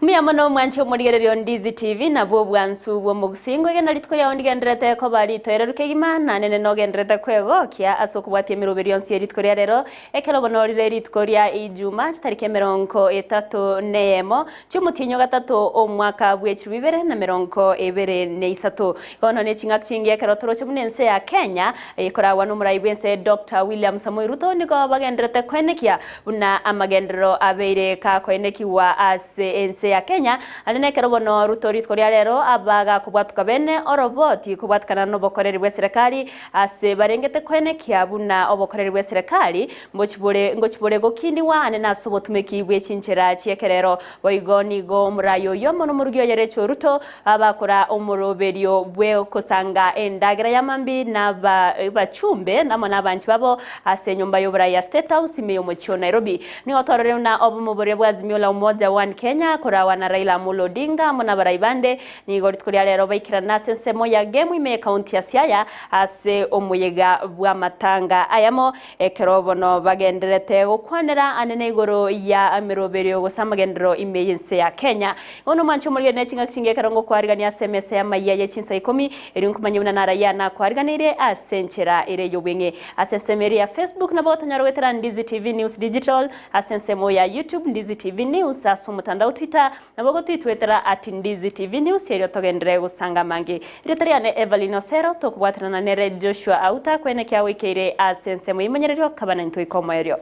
Mbuya mono mwanche omorigereria o Ndizi TV nabwo obwansu bw'omogusingo egena rituko riao ndigendererete koba ritoereru kegima na nene nogendererete kwegokia ase okobwatia emeroberio yonsi ye rituko ria rero ekero bono rire rituko ria Ijuma chitariki emerongo etato neyemo chi'omotienyi o gatato omwaka bw'echilifu ibere na merongo ebere na isato. Bono ne ching'aki chingiya ekero toroche buna ense ya Kenya ekoragwa nomorai bw'ense Doctor William Samoei Ruto nigo bagendererete koenekia Buna amagenderero abeire kakoenekigwa ase ense ya Kenya, aria nekero bono Ruto rituko ria rero abagakobwatuka bene oroboti kobwatikana nobokoreri bw'eserekari ase barengete koenekia buna obokoreri bw'eserekari ngochi bore ngochi bore gokinigwa ane nase obotumeki bwe chinchera chi'ekerero. Boigo nigo omorai oyio amo nomorugi oye Rachel Ruto abakora omoroberio bw'ogosanga endagera y'amambi n'abachumbe amo nabanchi babo ase enyomba y'oborai ya State House ime y'omochie o Nairobi. Nigo twarorire buna obomo boria bwa Azimio la Umoja One Kenya koragwa na Raila Amolo Odinga amo nabarai bande nigo rituko ria rero baikerana ase ensemo ya Gemu ime y'ekaunti ya Siaya ase omoyega bw'amatanga ayamo Ekero bono bagendererete gokwanera anene igoro ya emeroberio gose amagenderero ime y'ense ya Kenya. Bono mwanche omorigeri ne chingaki chingiya ekero ngokwarigania ase emesa y'amaiya ye chinsa ikomi, erio nkomanye buna narayia nakwariganeirie ase enchera ere y'obweng'e. Ase ensemo eria ya Facebook nabo otanyora goetera Ndizi TV News Digital, ase ensemo ya YouTube Ndizi TV News, ase omotandao Twitter Nabo gotwitwetera at Ndizi TV News erio togenderere gosanga amange. Erieta riane Evelyn Osero, tokobwatanana nere Joshua Auta kwene kia goikeire ase ensemo y'emonyererio kaba naintwe goika omoerio.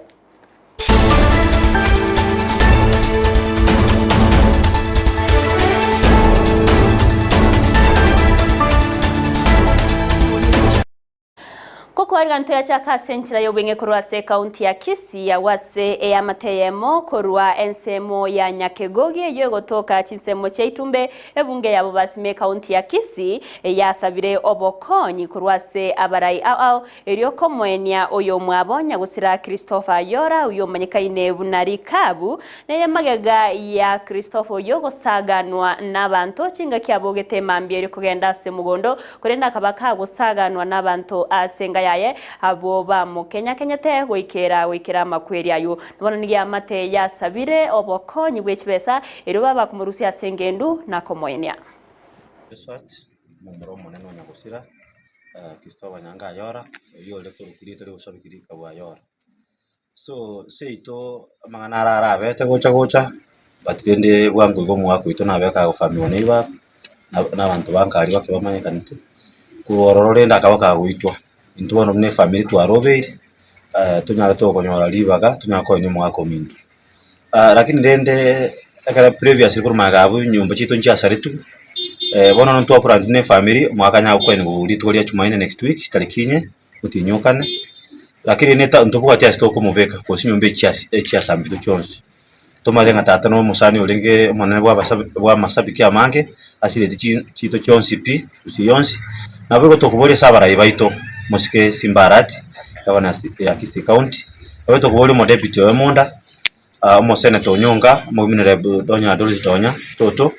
Kokwariga ntoyachaka ase enchera y'obweng'e korwa ase ekaunti ya Kisii agwo ase eamate eyemo korwa ensemo ya Nyakegogi eyio egotoka chinsemo chia Itumbe ebunge ya Bobasi me ekaunti ya Kisii yasabire obokonyi korwa ase abarai ao ao erio komoenia oyomwabo nyagusira Christopher Ayora oyio omanyekaine buna Rikabu Neye magega ya Christopher oyio ogosaganwa nabanto chingaki abogete emambia erio kogenda ase omogondo Korende akaba kagosaganwa nabanto ase enga yaye, abwo bamokenyakenyete goikera goikera amakweri ayio. Na bono nigo eamate yasabire obokonyi bwe chibesa, erio babe bakomorusia ase engendu na komoenia. Josphat, omomura omonene o Nyagosira, Christopher Nyange Ayora, oyio ore korokwa rieta ri'obosabiki rikabwa Ayora. So seito amang'ana aro arabete gocha gocha, but rende bwango iga omogaka oito nabe akagofamiwa neighbour na abanto ba nka aria bake bamanyekanete, korwa ororo rende akaba kagoitwa. Intwe bono buna efamiri twarobeire, tonyare tokonyora ribaga tonyare koenia omogaka ominto. Lakini rende ekero previously korwa magega abwo enyomba chiaito nchiasaretwe, bono ntwaplaneti buna efamiri omogaka anyare gokoeniwa rituko ria jumaine next week tariki inye. otinyokane, lakini rende ntobwati ase tokomobeka gose nyomba echi echiasambetwe chionsi. Tomanye ng'a tata na omosani orenge omonene bwa amasabiki amange, asireti chiito chionsi pi, gusii yonsi, nabo igo tokoboria ase abarai baito, mosike Simba Arati, gavana ya Kisii county, nabo tokoboria omodeputy oye Monda, omoseneta Onyonka, omowomen Donya Dorothy Donya Toto,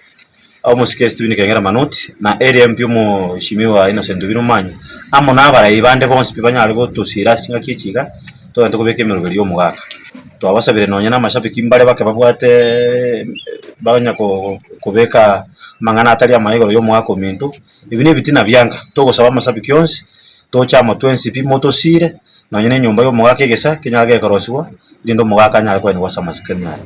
omosike Stephen Kengera Manoti, na ere MP omoshimiwa Innocent Obino Omanyi, amo na abarai bande bonsi pi banyare gotosira ase chingaki echi iga, togende kobeka emeroberi ya omogaka. Twabasabire nonye na amashabiki mbare bake babwate banya kobeka amang'ana atari amaya igoro ya omogaka ominto, ebi na ebitina bianka, togosaba amashabiki onsi, toche amo twensi pi motosire, nonye na enyomba ya omogaka egesa, kenyare gekorosiwa, erinde omogaka anyare koenigwa ase amasikani aye.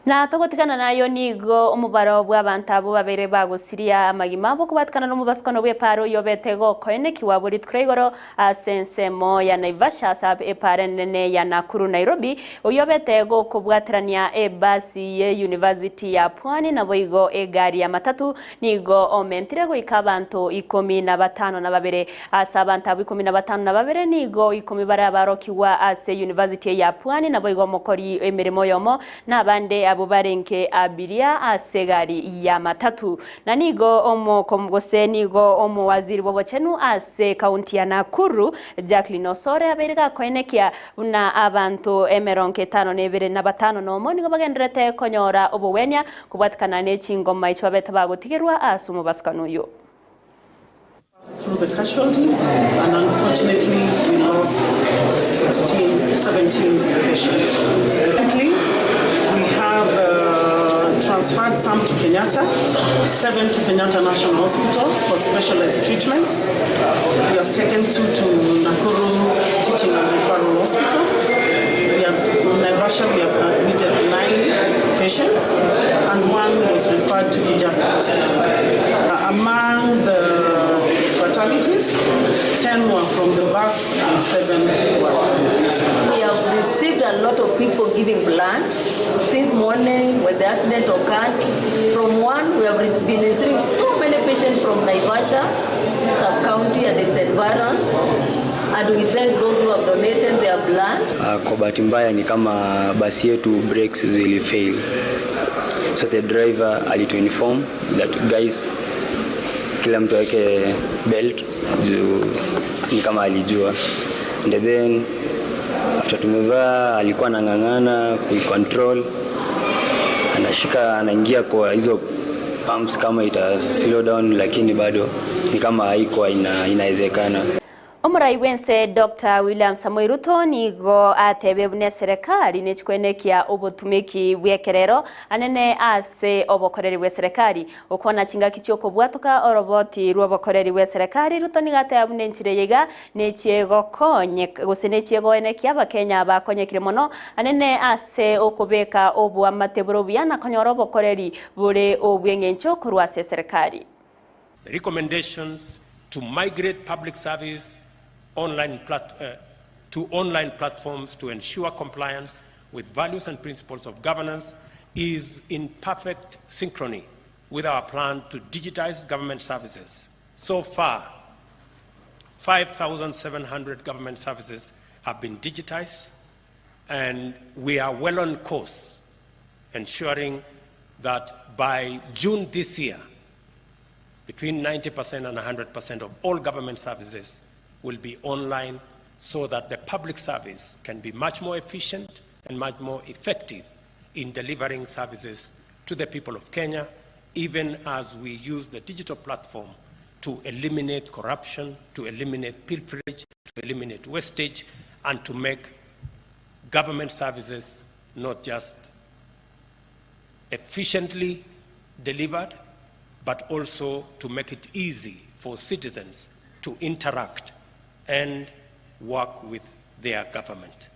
Na togotigana nayo nigo omobaro bw'abanto abwo babeire bagosiria amagima abo kobatikana nomobasukano bw'epaara oyio obete gokoenekigwa bwe rituko ria igoro ase ensemo ya Naivasha ase epaara enene ya Nakuru Nairobi oyio obete gokobwaterania ebasi ye University ya Pwani naboigo egari ya matatu Nigo omentire goika abanto ikomi na batano na babere. Ase abanto abwo ikomi na batano na babere nigo ikomi bare abarokigwa ase University eye ya Pwani, naboigo omokori emeremo oyomo, na abande abwo barenge abiria ase egari ya matatu. Na nigo omokom gose nigo omowaziri bw'obochenu ase ekaunti ya Nakuru, Jacqueline Osore abeire gakoenekia buna abanto emerongo etano na ebere na batano nomo nigo bagendererete konyora obogwenia Kobwatikana ne chingoma echio babete bagotigerwa ase omobasukano oyio. Through the casualty and unfortunately we lost 16, 17 patients. Currently we have. transferred some to Kenyatta, seven to Kenyatta National Hospital for specialized treatment. We have taken two to Nakuru Teaching and Referral Hospital. We have, in Naivasha, we have admitted nine patients, and one was referred to Kijabe Hospital. Among the fatalities, 10 were from the bus and 7 were from the Nissan. We have received a lot of people giving blood since morning when the accident occurred. From one, we have been receiving so many patients from Naivasha, sub-county and its environment. And we thank those who have donated their blood. Kwa bahati mbaya ni kama basi yetu brakes zili fail. So the driver alituinform that guys, kila mtu aweke belt juu ni kama alijua. And then after tumevaa alikuwa anang'ang'ana kuicontrol, anashika anaingia kwa hizo pumps kama ita slow down, lakini bado ni kama haikuwa inawezekana. Omorai bwense Dr. William Samoei Ruto nigo atebe buna eserekari nechikwenekia obotumiki bw'ekerero anene ase obokoreri bwa eserekari okwana chingaki chiokobwatoka oroboti rwa obokoreri bwa eserekari Ruto nigo ateba buna enchera eye iga nechiegokonye gose nechiegoenekia abakenya bakonyekire mono anene ase okobeka oboamate bore obuya na konyora obokoreri bore obweng'encho korwa ase eserekari. The recommendations to migrate public service online to online platforms to ensure compliance with values and principles of governance is in perfect synchrony with our plan to digitize government services. So far, 5,700 government services have been digitized, and we are well on course ensuring that by June this year, between 90% and 100% of all government services will be online so that the public service can be much more efficient and much more effective in delivering services to the people of Kenya, even as we use the digital platform to eliminate corruption, to eliminate pilferage, to eliminate wastage, and to make government services not just efficiently delivered, but also to make it easy for citizens to interact and work with their government.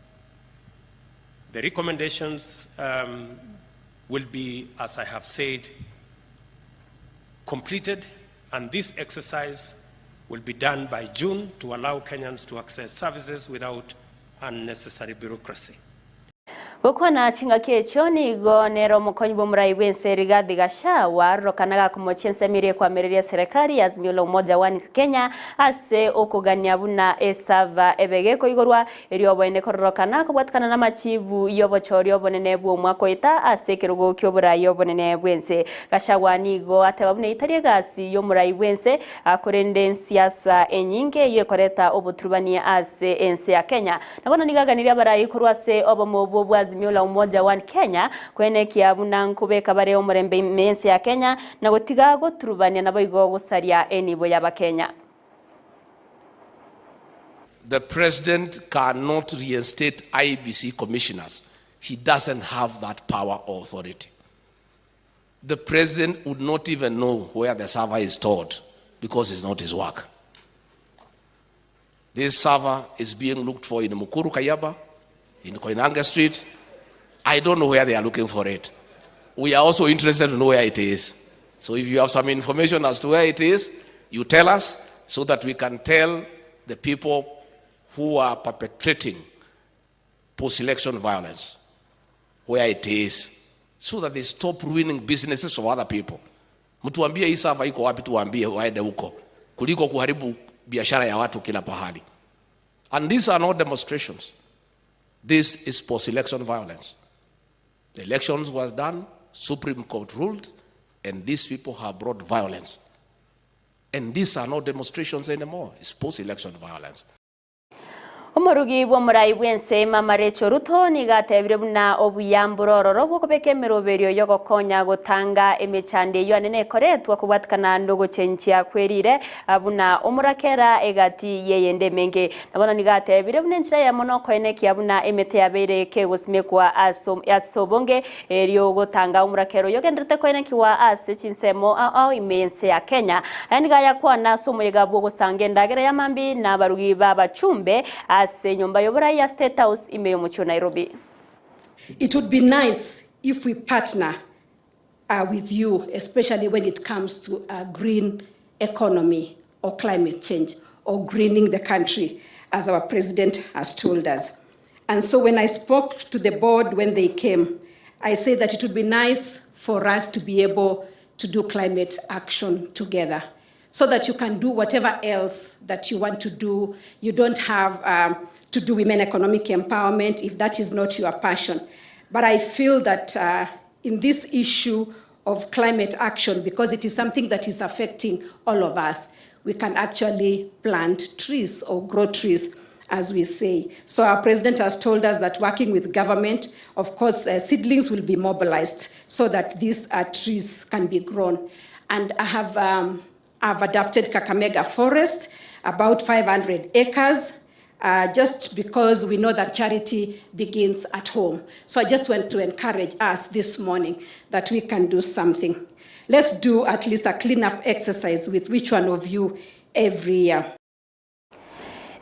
The recommendations will be, as I have said, completed, and this exercise will be done by June to allow Kenyans to access services without unnecessary bureaucracy. Gokwana chingaki echio nigo nero omokonyi bwa omorai bwense Rigathi Gachagua arorokana gakomochia ensemo eria ekwamereria serikali ya Azimio la Umoja One Kenya ase okogania buna esava ebe gekoigorwa erio oboene kororokana kobwatikana na amachibu ya obochori obonene bwa omwaka oeta ase ekerogo kia oborai obonene bwense. Gachagua nigo ateba buna etari egasi ya omorai bwense akorende ensiasa enyinge eyo ekoreta oboturubania ase ense ya Kenya. Nabono nigo aganirie abarai korwa ase obomo obwo bwa Azimio la Umoja One Kenya kwenekia buna nkobeka bare omorembe ime ense ya Kenya na gotiga goturubania nabo igo gosaria enibo y'abakenya. The president cannot reinstate IEBC commissioners. He doesn't have that power or authority. The president would not even know where the server is stored because it's not his work. This server is being looked for in Mukuru Kayaba, in Koinange Street. I don't know where they are looking for it. We are also interested to know where it is. So if you have some information as to where it is, you tell us so that we can tell the people who are perpetrating post-election violence where it is, so that they stop ruining businesses of other people. Mtuambie hii server iko wapi, tuwaambie waende huko, kuliko kuharibu biashara ya watu kila pahali. And these are not demonstrations. This is post-election violence. The elections was done, Supreme Court ruled, and these people have brought violence. And these are not demonstrations anymore. It's post-election violence. Omorugi bw'omorai bw'ense Mama Rachel Ruto nigo atebire buna obuya mborororo bw'okobeka emeroberio y'ogokonya gotanga emechando eyio anene ekoretwa kobwatikana nogochenchia kwerire buna omorakera egati y'eyende emenge. Na bono nigo atebire buna enchera eyemo nokoenekia buna emete yabeire kegosimekwa ase obonge erio gotanga omorakera oyio ogenderete koenekiwa ase chinsemo ao ime y'ense ya Kenya. Aya nigo ayakwana ase omoyega bw'ogosanga endagera ya mambia na abarugi b'abachumbe ase enyomba y'oborai ya State House ime y'omochie o Nairobi. It would be nice if we partner with you, especially when it comes to green economy or climate change or greening the country, as our president has told us. And so when I spoke to the board when they came, I said that it would be nice for us to be able to do climate action together so that you can do whatever else that you want to do. You don't have to do women economic empowerment if that is not your passion. But I feel that in this issue of climate action, because it is something that is affecting all of us, we can actually plant trees or grow trees, as we say. So our president has told us that working with government, of course, seedlings will be mobilized so that these trees can be grown. And I've adapted Kakamega Forest, about 500 acres, just because we know that charity begins at home. So I just want to encourage us this morning that we can do something. Let's do at least a cleanup exercise with which one of you every year.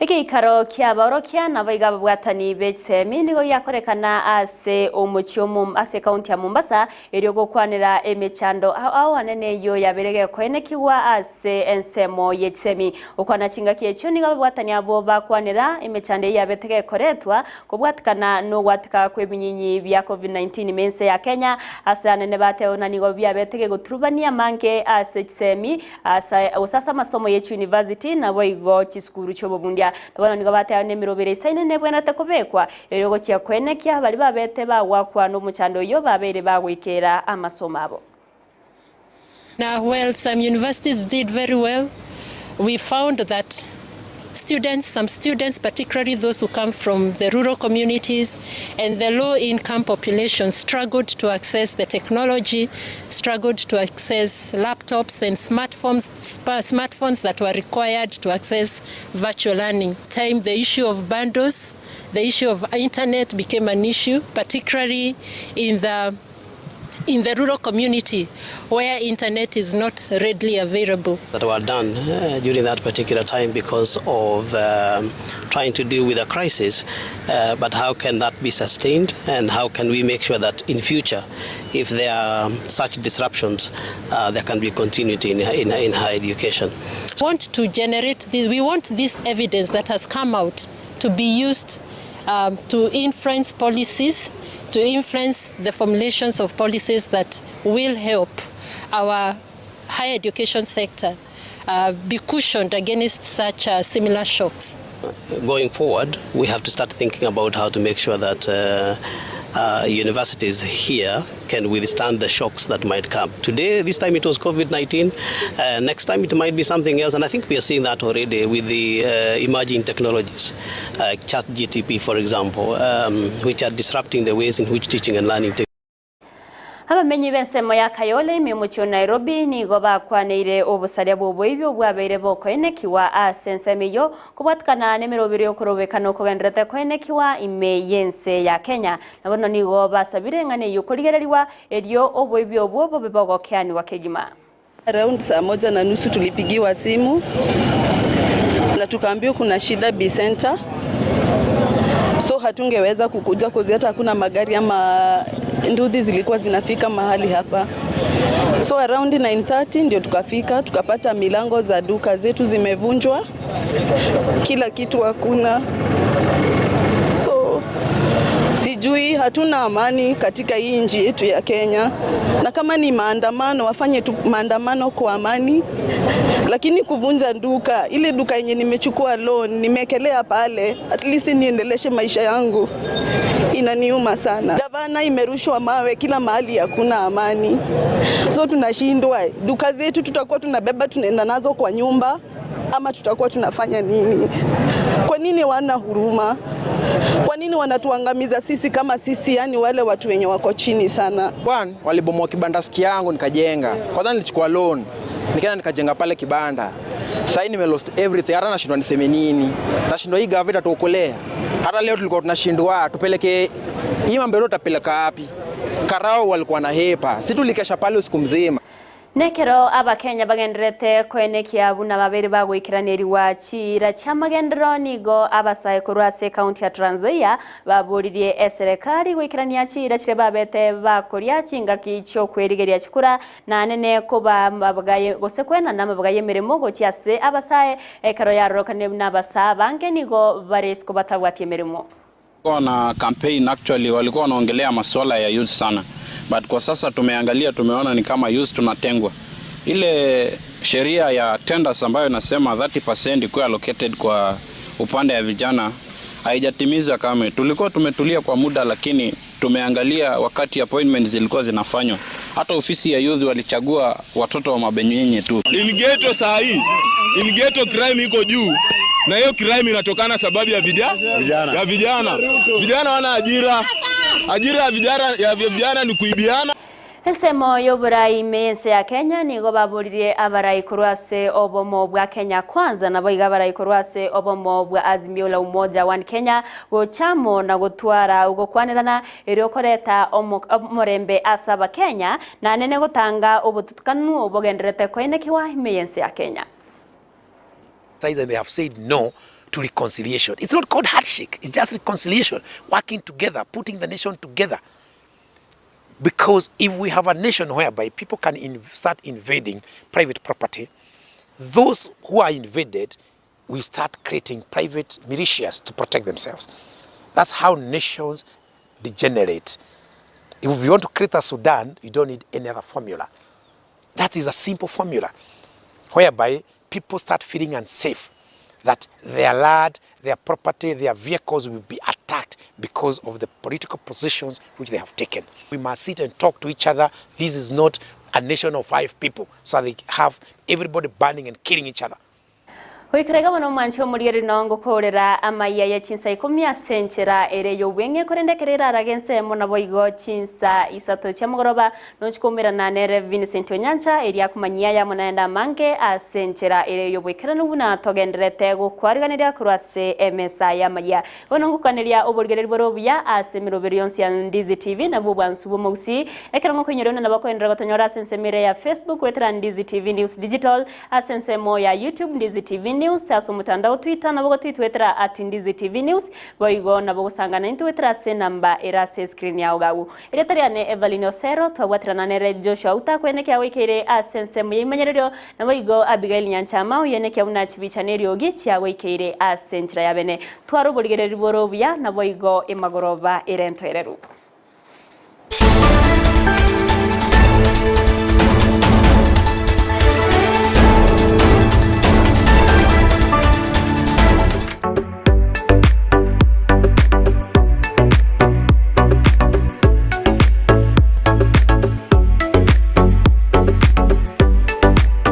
Egeikaro kiabaorokia nabo iga ababwatani b'echisemi nigo giakorekana ase omochie omo ase ekaunti ya Mombasa erio gokwanera emechando ao anene eyo yabere gekoenekigwa ase ensemo y'echisemi. Okwana chingaki echio nigo ababwatani abo bakwanera emechando eyio yabete gekoretwa kobwatikana nogwatika kwa ebinyinyi bia COVID-19 ime ense ya Kenya ase anene bateona nigo biabete gegoturubania amange ase chisemi ase gose ase amasomo ya university nabo igo chisukuru chi'obobundia. Bono nigo bateba nemirobero eisaine nebwenerete kobekwa erio gochia koenekia baria babete bagwakwa nomochando oyio babeire bagoikera amasomo abo. Now, while some universities did very well, we found that students, some students, particularly those who come from the rural communities and the low income population, struggled to access the technology, struggled to access laptops and smartphones that were required to access virtual learning. Time, the issue of bundles, the issue of internet became an issue, particularly in the rural community where internet is not readily available. That were done during that particular time because of trying to deal with a crisis, but how can that be sustained, and how can we make sure that in future, if there are such disruptions, there can be continuity in higher education. We want to generate this, we want this evidence that has come out to be used to influence policies, to influence the formulations of policies that will help our higher education sector be cushioned against such similar shocks. Going forward, we have to start thinking about how to make sure that universities here can withstand the shocks that might come. Today, this time it was COVID-19, next time it might be something else, and I think we are seeing that already with the emerging technologies, like ChatGPT, for example, which are disrupting the ways in which teaching and learning take. Abamenyi b'ensemo ya Kayole ime omochie o Nairobi nigo bakwaneire obosaria bw'oboibi obwabeire bokoenekiwa ase ensemo eyio kobwatikana n'emerobero y'okorobekana okogenderete koenekiwa ime y'ense ya Kenya. Na bono nigo basabire eng'ana eyio korigereriwa erio oboibi obwo bobe bogokeaniwa kegima. Around saa 1:30 tulipigiwa simu na tukaambiwa kuna shida B Center, so hatungeweza kukuja kuzi hata hakuna magari ama nduthi zilikuwa zinafika mahali hapa. So around 9:30 ndio tukafika, tukapata milango za duka zetu zimevunjwa, kila kitu hakuna. So sijui, hatuna amani katika hii nchi yetu ya Kenya, na kama ni maandamano wafanye tu maandamano kwa amani, lakini kuvunja duka, ile duka yenye nimechukua loan nimekelea pale, at least niendeleshe maisha yangu, inaniuma sana. Gavana imerushwa mawe kila mahali, hakuna amani, so tunashindwa. Duka zetu tutakuwa tunabeba tunaenda nazo kwa nyumba. ama tutakuwa tunafanya nini? Kwa nini wana huruma? Kwa nini wanatuangamiza sisi kama sisi, yani wale watu wenye wako chini sana? One, walibomoa kibandaski yangu nikajenga. Kwanza nilichukua loan, nikaenda nikajenga pale kibanda. Sasa nime lost everything, hata nashindwa niseme nini. Nashindwa hii gavana itatuokolea. Hata leo tulikuwa tunashindwa tupeleke hii mambo yote tutapeleka wapi? Karao walikuwa na hepa, si tulikesha pale usiku mzima. Nekero abakenya bagenderete koenekia buna babere bagwikiraniriwa chira chia magendero nigo abasae korwa ase county ya Trans Nzoia baburirie eserekari gwikirania chira chire babete bakoria chingaki chiokwerigeria chikura na nene koba mabagaye gose kwenana amabaga y'emirimo gochia ase abasae ekero yarorokane buna abasaa bange nigo bare isiko batabwatia emirimo. Walikuwa na campaign actually, walikuwa wanaongelea masuala ya youth sana, but kwa sasa tumeangalia, tumeona ni kama youth tunatengwa. Ile sheria ya tenders ambayo inasema 30% ikuwe allocated kwa upande ya vijana haijatimizwa kamwe. Tulikuwa tumetulia kwa muda, lakini tumeangalia wakati appointment zilikuwa zinafanywa, hata ofisi ya youth walichagua watoto wa mabenyenye tu. In ghetto saa hii, in ghetto crime iko juu, na hiyo crime inatokana sababu ya vijana, ya vijana. Vijana wana ajira, ajira ya vijana ni kuibiana. Ensemo y'oborai mense ya Kenya nigo baburirie abarai korwa ase obomo bwa Kenya Kwanza nabo iga abarai korwa ase obomo bwa Azimio la Umoja One Kenya gochamo na gotwara ogokwanerana erio koreta omorembe ase abakenya na nene gotanga obotutukanu obogenderete koenekiwa ime y'ense ya Kenya. And they have said no to reconciliation. It's not called handshake, it's just reconciliation, working together, putting the nation together. Because if we have a nation whereby people can start invading private property, those who are invaded will start creating private militias to protect themselves. That's how nations degenerate. If you want to create a Sudan, you don't need any other formula. That is a simple formula whereby people start feeling unsafe, that their land, their property, their vehicles will be attacked because of the political positions which they have taken. We must sit and talk to each other. This is not a nation of 5 people, so they have everybody burning and killing each other. Goikerega bono omwanchi omoriere nongo korera amaiya ya chinsa 10 ase enchera ere y'obweng'e korende ekero arage ensemo nabo igo chinsa isato chia mogoroba nochikomerana nere Vincent Onyancha eria akomanyia yamo naende amange ase enchera ere y'obwekeranu buna togenderete gokwariganeria korwa ase emesa y'amaiya. Bono ngokaneria oborigereri bore obuya ase emeroberi yonsi ya Ndizi TV nabwo obwansu bwa omogusii ekero ngokoinyoria onde nabo okoenderera gotonyora ase ensemo ere ya Facebook goetera Ndizi TV News Digital ase ensemo ya YouTube Ndizi TV News ase omotandao Twitter nabo gotwitwetera at Ndizi TV News boigo nabo gosangana intwetera ase namba ere ase screen yao gagu. Erieta riane Evelyn Osero twabwaterana nere Joshua Utakwenekia goikeire ase ensemo ya imanyererio nabo igo Abigail Nyanchama oyenekia buna chibicha neriogi chiagoikeire ase enchera ya bene. Twara oborigereri bore obuya nabo igo emagoroba ere entoereru.